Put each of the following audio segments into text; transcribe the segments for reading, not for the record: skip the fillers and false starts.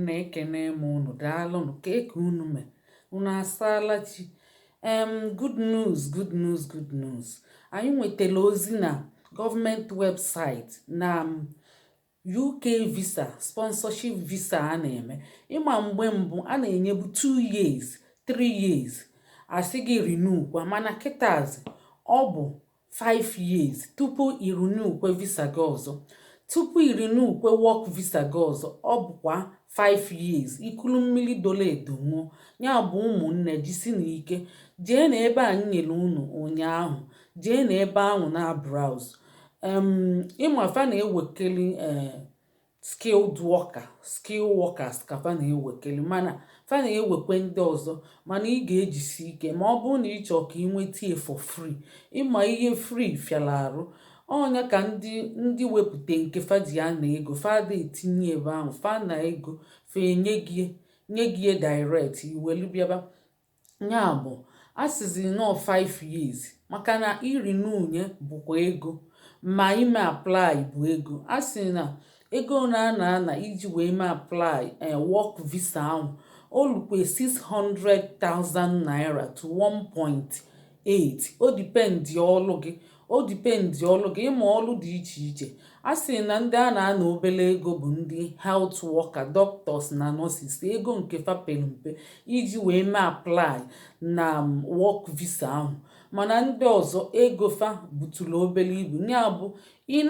Ụmụnne, ekene m unu. Daalụnụ. Ka unu mee, unu asaala chi. Good news, good news, good news! Anyị nwetara ozi na gọọmenti website na UK visa, sponsorship visa a na-eme. Ịma mgbe mbụ a na-enyebu 2 years, 3 years, asị gị renew kwa, mana kịtazi ọ bụ 5 years tupu i renew kwe visa gị ọzọ. Tupu i renew kwe work visa gị ọzọ, ọ bụkwa 5 years. Ikulu mmiri dolo edo ṅụọ ya. Bụ ụmụnne, jisi na ike jee na ebe anyị nyere unu ụnyaahụ, jee na ebe ahụ na browse. Ịma fa na-ewekeli skilled worker, skilled workers ka fa na-ewekeli, mana fa na-ewekwe ndị ọzọ. Mana ị ga-ejisi ike ma ọ bụrụ na ị chọọ ka ị nweta ya for free. Ịma ihe free fịara arụ ọnya ka ndị wepụta nke fa ji ana ego, fa da etinye ebe ahụ fa na ego fa enye gị, nye gị direct, iwelu bịaba. Ya bụ, a sịzi nọ 5 years maka na iri n'unye bụkwa ego, ma ime apply bụ ego. A sị na ego na-ana ana iji wee mee apply work visa ahụ olukwe 600,000 naira to 1.8. O depend ọlụ gị, o depend ọlụ gị. Ịma ọlụ dị iche iche. A sị na ndị a na-ana obele ego bụ ndị health worker, doctors na nurses. Ego nke fa pere mpe iji wee mee apply na work visa ahụ, mana ndị ọzọ ego fa buturu obere ibu. Ya bụ, ị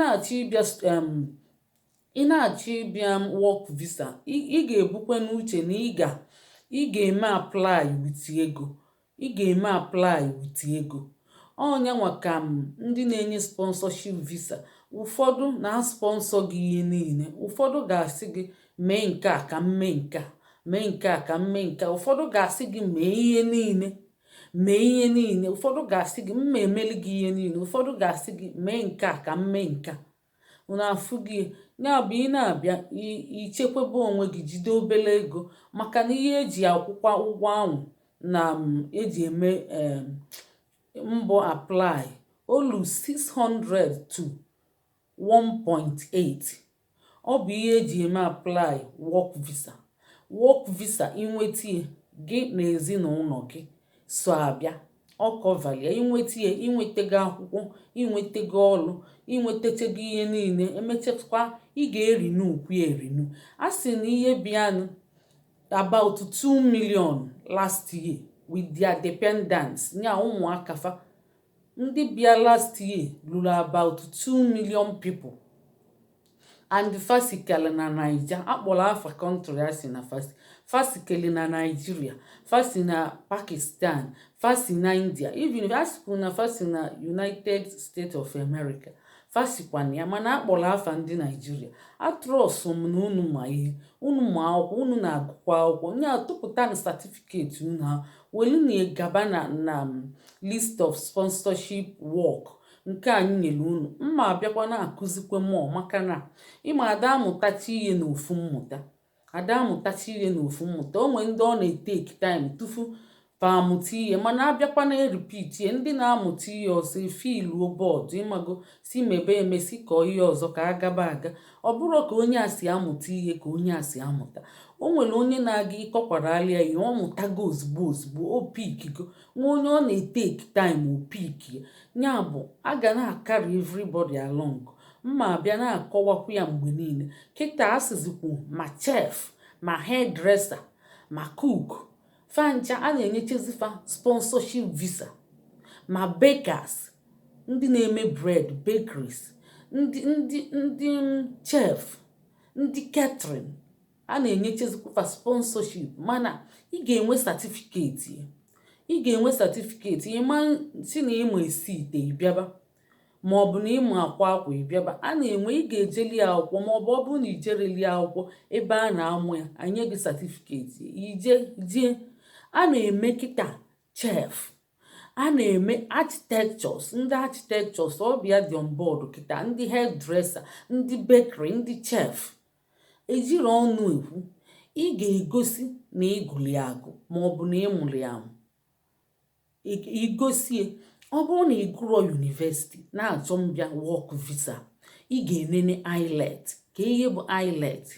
na-achọ ịbịa work visa, ị ga-ebukwe n'uche na ị ga-eme apply with ego, ị ga-eme apply with ego. Ọnya nwa ka m ndị na-enye sponsorship visa, ụfọdụ na-sponsor gị ihe niile. Ụfọdụ ga-asị gị mee nke a ka m mee nke a, mee nke a ka m mee nke a. Ụfọdụ ga-asị gị mee ihe niile, mee ihe niile. Ụfọdụ ga-asị gị mma emeli gị ihe niile. Ụfọdụ ga-asị gị mee nke a ka m mee nke a. Unu afụ gị? Ya bụ, ị na-abịa, ichekwaba onwe gị, jide obere ego, maka na ihe eji akwụkwa ụgwọ ahụ na eji eme mbọ apply olu 600 to 1.8. Ọ bụ ihe eji eme apply work visa. Work visa inweta gị na ezinụlọ gị so abịa, ọ cover lia. Inweta ya, inwetago akwụkwọ, inwetago ọlụ, inwetachego ihe niile. Emechakwa, ị ga-e renew kwu e renew. A sị na ihe bịanụ about 2 million last year with their dependants, nya ụmụaka fa. Ndị bịa last year lụrụ about 2 million people, and fasikali na Naija akpọrọ afa country. A sị na fasikali na Nigeria, fasi na Pakistan, fasi na India, even asikwu na fasi na United States of America, fasikwana ya. Mana akpọrọ afa ndị Naijiria. A trust m na unu ma ihe, unu ma akwụkwọ, unu na-agụkwa akwụkwọ. Nye atụpụta na certificate unu ha welu na gaba na list of sponsorship work nke anyị nyere unu. Mma abịakwa na-akụzikwe mmụọ, maka na ịma ada amụtacha ihe n'ofu mmụta, ada amụtacha ihe n'ofu mmụta. O nwee ndị ọ na-e take time tufu fa amụta ihe, mana abịakwa na e repeat ihe, ndị na-amụta ihe ọzọ efiluo bored. Ịmago si mebe emesi kọọ ihe ọzọ ka agaba aga. Ọ bụrụ ka onye a si amụta ihe ka onye a si amụta, o nwere onye na-aga ịkọkwara ya ihe, ọ mụtago ozugbo ozugbo, o pick go. Nwa onye ọ na-e take time o pick ya. Ya bụ, a ga na-carry everybody along. Mma abịa na-akọwakwu ya mgbe niile. Kịta asịzikwu ma chef, ma hairdresser, ma cook, fancha a na-enyechezifa sponsorship visa, ma bakers, ndị na-eme bread, bakeries, ndị chef, ndị catering, a na-enyechezikwa sponsorship. Mana ị ga-enwe certificate, ị ga-enwe certificate. Ịma si na ịma esi ite ịbịaba, ma ọ bụ na ịmụ akwa akwa ịbịaba, a na-enwe ị ga-ejeli ya akwụkwọ, ma ọ bụ ọ bụrụ na ijereli akwụkwọ ebe a na-amụ ya, anye gị certificate ije jee. A na-eme kịta chef, a na-eme architectures, ndị architectures ọbịa dị on board kịta, ndị hairdresser, ndị bakery, ndị chef. Ejiri ọnụ ekwu, ị ga-egosi na ịgụli agụ, ma ọ bụ na ịmụli amụ igosie. Ọ bụrụ na ị gụrọ university na-achọ mbịa work visa, ị ga-enene IELTS. Ka ihe bụ IELTS?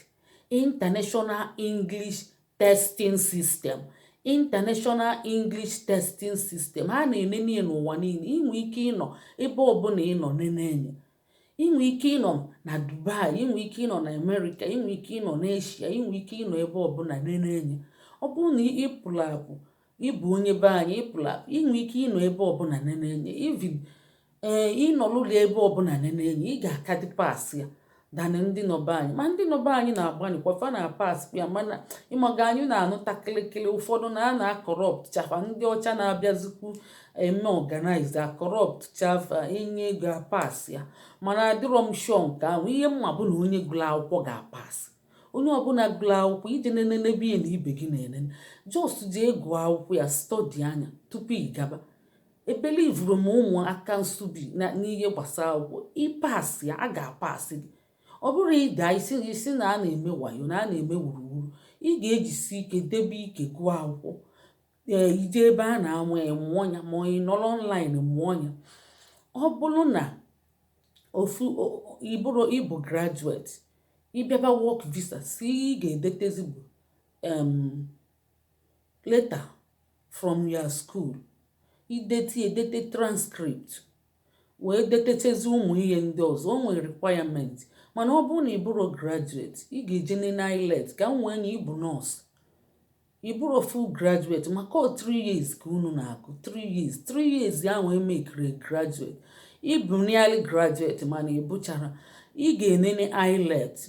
International English Testing System, International English Testing System. Ha na-enene ya n'ụwa niile. Inwe ike ịnọ ebe ọbụla ịnọ nene enye. Inwe ike ịnọ na Dubai, inwe ike ịnọ na Amerịka, inwe ike ịnọ n'Eshia, inwe ike ịnọ ebe ọbụla nene enye. Ọ bụrụ na ị pụrụ apụ, ịbụ onye be anyị, ịpụrụ apụ, inwe ike ịnọ ebe ọbụla nene enye. Even ee, ịnọlụlọ ebe ọbụla nene enye, ị ga-akadị pass ya than ndị nọbe anyị. Ma ndị nọbe anyị na-agbanịkwa, fa na pass ya, mana ịmaga anyị na-anụta kịlịkịlị ụfọdụ na a na-acorrupt chafa. Ndị ọcha na-abịazikwu eme organize, acorrupt chafa, enye ego, apass ya. Mana adịrọ m sure nke ahụ. Ihe mma bụ na onye gụrụ akwụkwọ ga-apass. Onye ọbụla gụrụ akwụkwọ, ije nenenebe ihe na ibe gị na-enene, just jee gụọ akwụkwọ ya, study anya tupu ị gaba. Ebelivuru m ụmụaka nsubi na n'ihe gbasara akwụkwọ. Ịpass ya, a ga-apass gị. Ọ bụrụ ịda isi isi na a na-eme wayo, na a na-eme wuruwuru, ị ga-ejisi ike debe ike gụọ akwụkwọ. Ee, ije ebe a na-amụ ya, mụọ ya, ma ị nọrọ online mụọ ya. Ọ bụrụ na ofu ịbụrụ ịbụ graduate, ịbịaba work visa, si ị ga-edetezi bụ letter from your school, idete, edete transcript, wee detechezi ụmụ ihe ndị ọzọ o nwere requirement. Mana ọ bụrụ na ị bụrụ graduate, ị ga-eje nene IELTS ka m wee nye. Ịbụ nọọsụ, ị bụrụ full graduate, maka ọ 3 years ka unu na-agụ, 3 years, 3 years ahụ emekiri graduate. Ịbụ nearly graduate mana ị bụchara, ị ga-enene IELTS.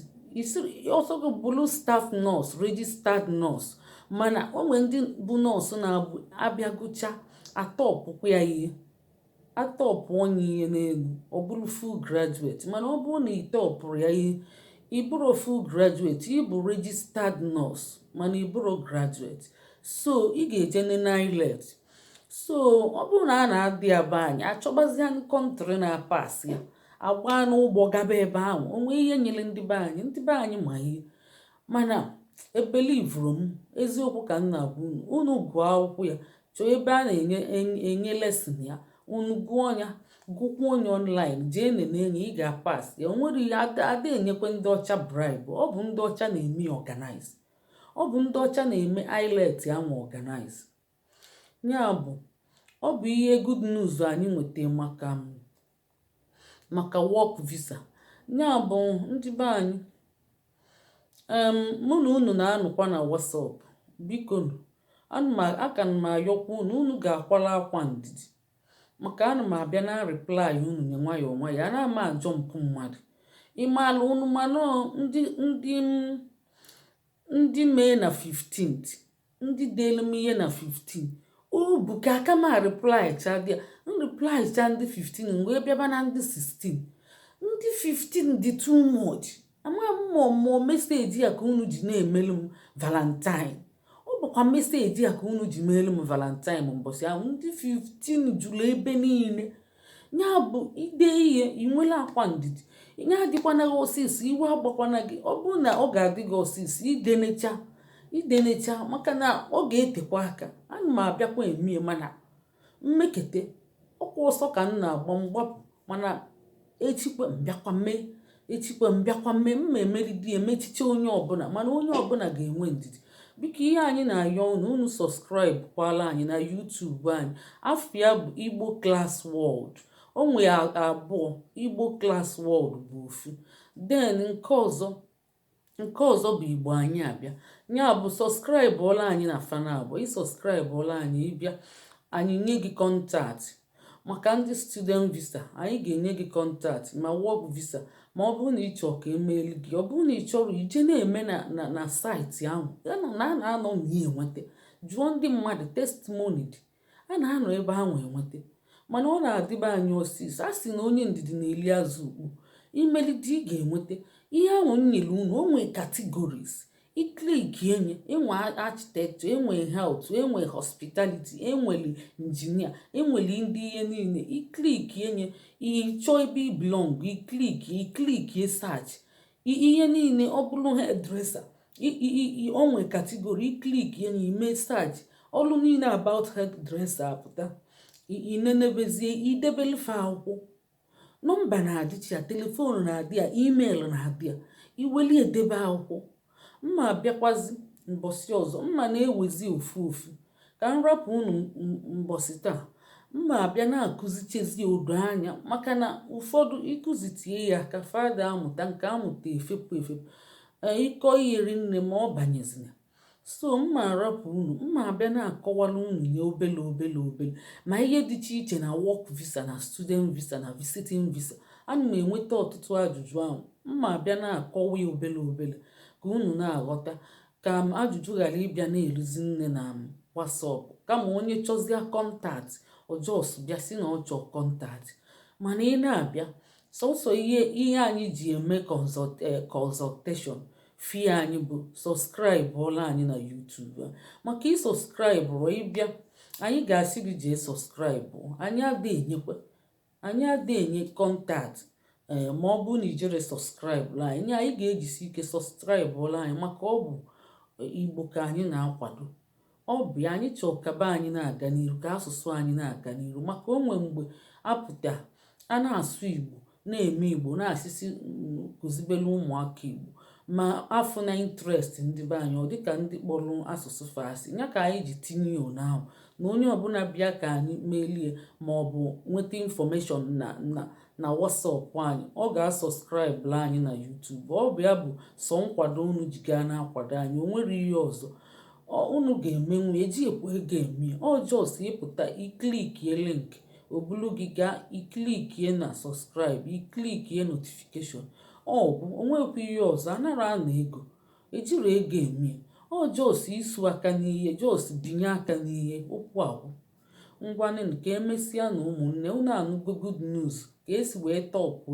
Ọsọ gị bụrụ staff nurse, registered nurse, mana o nwere ndị bụ nọọsụ na-abụ abịa gụcha, atọpụkwa ya ihe, atọpụ onye ihe n'elu, ọ bụrụ full graduate. Mana ọ bụrụ na ị tọpụrụ ya ihe, ị bụrụ full graduate, ị bụ registered nurse mana ị bụrụ graduate, so ị ga-eje nene IELTS. So ọ bụrụ na a na-adị ya be anyị, achọbazie country na-apass ya, agba n'ụgbọ gaba ebe ahụ. Onwe ihe nyere ndị be anyị, ndị be anyị ma ihe. Mana ebelivuru m eziokwu ka m na-agwa unu. Unu gụọ akwụkwọ ya, chọọ ebe a na-enye enye lesson ya, unu gụọ ya, gụkwa onye online, jee nene enyi, ị ga-apass ya. O nwere ihe ada enyekwe ndị ọcha bribe. Ọ bụ ndị ọcha na-eme organize, ọ bụ ndị ọcha na-eme IELTS ahụ organize ya. Bụ ọ bụ ihe good news anyị nweta maka work visa ya. Bụ ndị be anyị, mụ na unu na-anọkwa na WhatsApp. Biko, aka m ayọkwa unu, unu ga-akwala akwa ndidi, maka ana m abịa na reply unu nye nwayọọ nwayọọ. Ana m ajọ mpụ mmadụ ịmaala unu, mana ndị mee na 15th, ndị deelu m ihe na 15 o bụ ka aka m reply cha dị m reply cha ndị 15 mgbe bịaba na ndị 16. Ndị 15 dị too much. Ama m ma mmụọ message ya ka unu ji na-emelu m valentine. Ọ bụkwa message ya ka unu ji meelu m valentine mbọsị ahụ. Ndị 15 juru ebe niile. Ya bụ, ide ihe, inwela akwa ndidi ya adịkwana gị ọsịsọ, iwe agbakwana gị. Ọ bụrụ na ọ ga-adị gị ọsịsọ, idenecha idenecha, maka na ọ ga-etekwa aka. Ana m abịakwa emie, mana mmekete ọkwa ọsọ ka m na-agba mgbapụ. Mana echikwe mbịakwa mee, echikwe mbịakwa mee, mma emeridi emechiche onye ọbụla. Mana onye ọbụla ga-enwe ndidi, biko. Ihe anyị na-ayọ unu, unu subscribe kwala anyị na YouTube anyị. Afọ ya bụ Igbo Class World. O nwere abụọ, Igbo Class World bụ ofu, then nke ọzọ bụ Igbo Anyị Abịa. Ya bụ, subscribe ọla anyị na fana abụọ. Ịsubscribe ọla anyị, ịbịa, anyị nye gị contact maka ndị student visa. Anyị ga-enye gị contact ma work visa, ma ọ bụrụ na ị chọrọ ka emeelu gị. Ọ bụrụ na ị chọrọ ije na-eme na site ahụ ya na a na-anọ na ya enweta, jụọ ndị mmadụ, testimony dị, a na-anọ ebe ahụ enweta. Mana ọ na-adịbe anyị ọsịsọ. A sị na onye ndidi na-eli azụ ukpu. Imelite, ị ga-enweta ihe ahụ m nyere unu. O nwee categories, iclick enye, enwe architecture, enwe health, enwe hospitality, enwere engineer, enwere ndị ihe niile. Iclick enye, ịchọọ ebe i belong, iclick, iclick search ihe niile. Ọ bụrụ hairdresser, o nwe category, iclick enye, ime search, ọlụ niile about hairdresser apụta. Inenebezie, idebelefe akwụkwọ, nọmba na-adịcha ya, telephone na-adị ya, email na-adị ya, iweli edebe akwụkwọ. Mma abịakwazi mbọsị ọzọ, mma na-ewezi ofu ofu ka m rapụ unu. Mbọsị taa mma abịa na-akụzichezi odo anya, maka na ụfọdụ ịkụzitie ya ka fada amụta nke amụta efepụ efepụ, ịkọ ihe nne ma ọ banyezina. So mma arapụ unu, mma abịa na-akọwara unu ya obele obele obele, ma ihe dịcha iche na work visa na student visa na visiting visa. Ana m enweta ọtụtụ ajụjụ ahụ. Mma abịa na-akọwa ya obele obele ka unu na-aghọta, ka m ajụjụ ghara ịbịa na-eruzi nne na WhatsApp. Kama onye chọzie contact, ọ just bịa sị na ọ chọọ contact. Mana ị na-abịa, sọsọ ihe anyị ji eme consultation fee anyị bụ subscribe ọla anyị na YouTube, maka ị subscribe ịbịa, anyị ga-asị gị jee subscribe. Anyị ada enyekwa, anyị ada enye contact. Ee, ma ọ bụrụ na ijere subscribe anyị, anyị ga-ejisi ike subscribe ọla anyị, maka ọ bụ Igbo ka anyị na-akwado. Ọ bụ ya anyị chọọ ka be anyị na-aga n'iru, ka asụsụ anyị na-aga n'iru, maka onwe mgbe apụta a na-asụ Igbo, na-eme Igbo, na-asịsị kụzibelu ụmụaka Igbo, ma afụ na interest ndị be anyị, ọ dịka ndị kpọrọ asụsụ fa asị. Ya ka anyị ji tinye ya ahụ na onye ọbụla bịa ka anyị melie ma ọ bụ nweta information na WhatsApp anyị, ọ ga-asubscribe anyị na YouTube. Ọ bụ ya bụ sọ nkwado unu ji gaa na-akwado anyị. O nwere ihe ọzọ unu ga-emenwu eji ekwe ego eme. Ọ just ịpụta, iclickie link, obulu gị gaa, iclickie na subscribe, iclickie notification. Ọ bụ onwekwa ihe ọzọ, anara ana ego, ejiri ego eme. Ọ just isu aka n'ihe, just binye aka n'ihe ụkwụ agwụ. Ngwanụ, ka emesịa na ụmụnne. Unu anụgo good news ka esi wee tọpụ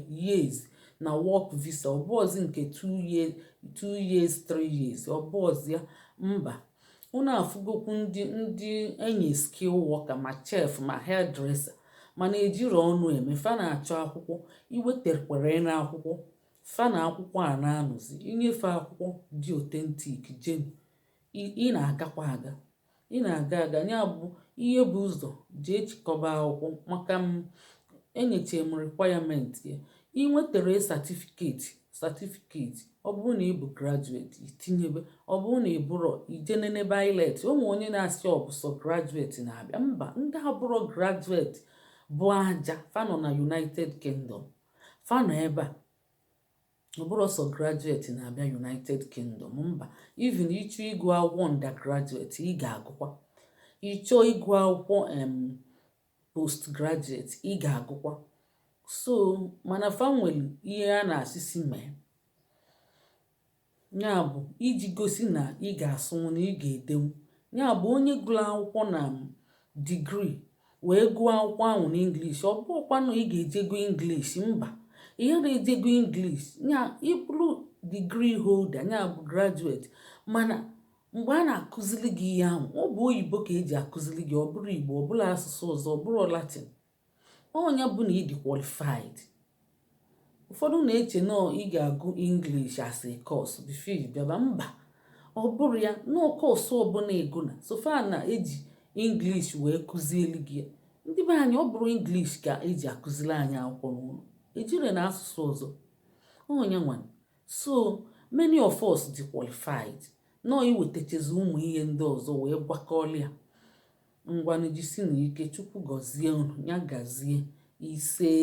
years na work visa. Ọbụọzi nke 2 years, 2 years, 3 years, ọbụọzi ya, mba. Unu afụgokwu ndị enyi skill worker, ma chef, ma hairdresser, mana ejiri ọnụ eme. Fa na-achọ akwụkwọ iwetekwere na akwụkwọ fa na akwụkwọ a na-anọzi inyefe akwụkwọ dị authentic jen. Ị na-agakwa aga, ị na-aga aga. Ya bụ ihe bụ ụzọ jee chịkọba akwụkwọ, maka m enyeche m requirement ya. Ị nwetere certificate, ọ bụrụ na ị bụ graduate, itinyebe. Ọ bụrụ na ị bụrọ, ije nenebe IELTS. Ụmụ onye na-asị ọ bụ sọ graduate na-abịa, mba. Ndị abụrọ graduate bụ aja fa nọ na United Kingdom, fa nọ ebe a. Ọ bụrụ sọ graduate na-abịa United Kingdom, mba. Even ịchọ ịgụ akwụkwọ undergraduate, ị ga-agụkwa. Ịchọọ ịgụ akwụkwọ postgraduate, ị ga-agụkwa. So mana fa nwere ihe a na-asịsị mee, ya bụ iji gosi na ị ga-asụnwu na ị ga-edenwu. Ya bụ onye gụrụ akwụkwọ na degree wee gụọ akwụkwọ ahụ n'English, ọ bụrụkwanụ ị ga-ejego English, mba, ihe na-ejego English ya ịbụrụ degree holder, ya bụ graduate. Mana mgbe a na-akụziri gị ihe ahụ, ọ bụ oyibo ka eji akụziri gị, ọ bụrụ Igbo, ọ bụrụ asụsụ ọzọ, ọ bụrụ Latin. Ọnya bụ na ị dị qualified. Ụfọdụ na-eche nọọ ị ga-agụ English as a course before ị bịaba. Mba, ọ bụrụ ya nọọ course ọbụla ego na so far na eji English wee kụzielu gị ya. Ndị be anyị, ọ bụrụ English ka eji akụziri anyị akwụkwọ n'ụlọ, ejire na asụsụ ọzọ onye nwa. So many of us dị qualified nọọ iwetachezi ụmụ ihe ndị ọzọ wee gwakọọlịa. Ngwanụ, jisi na ike. Chukwu gọzie unu, ya gazie. Ise.